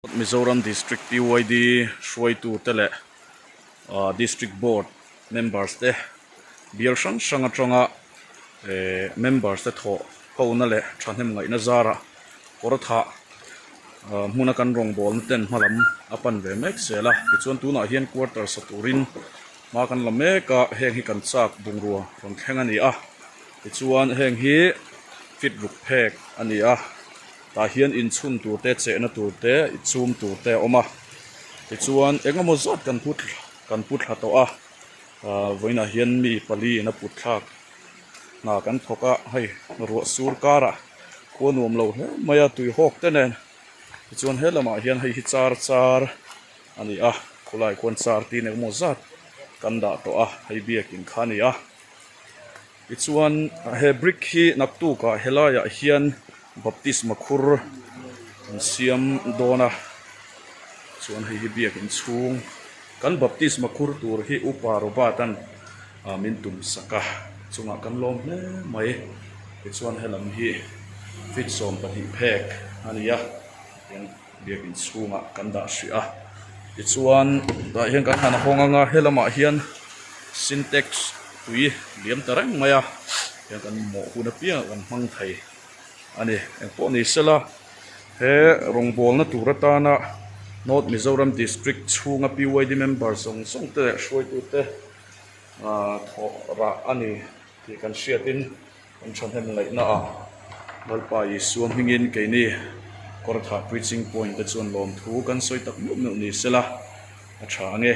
Mizoram District PYD hruaitute leh District Board members te bial hrang hrang atanga members te thawh hona leh thahnem ngaihna zarah kawr thah hmuna kan rawngbawlna ten hma lam a pan ve mek zel a. Tichuan tunah hian quarter sa turin hma kan la mek a, heng hi kan chak bungrua rawn thleng a ni a. Tichuan heng hi fit ruk phek a ni a. Tah hian inchhun tur te, chehna tur te, chhum tur te a awm a. Tichuan eng emaw zat kan pu kan pu thla tawh a, ah vawiinah hian mi pali in a put thlak hna kan thawk a, hei ruah sur karah khua nuam lo hle mai a tui hawk te nen. Tichuan he lamah hian hei hi char char a ni a, khawlai khuan char tin eng emaw zat kan dah tawh a, hei biakin kha a ni a. Tichuan he brick hi naktukah helaiah hian baptisma khur an siam dawn a, chuan hei hi biakin chhung kan baptisma khur tur hi upa Robert an min tum sak a, chungah kan lawm hle mai. Tichuan helam hi feet 12 phek a ni a, tiang biakin chhungah kan dah hrih a. Tichuan tah hian kan han hawng anga helamah hian sintex tui liam ta reng mai a, tiang kan mawh hun apiangah kan hmang thei a ni. Engpawh ni sela he rawngbawlna tur atana North Mizoram District chhunga PYD member zawng zawng te leh hruaitute ah thawh rah a ni tih kan hriatin kan thahnem ngaihna ah Lalpa Isua hmingin keini Kawrthah Preaching Point te chuan lawmthu kan sawi tak meuh meuh ni sela a tha ange.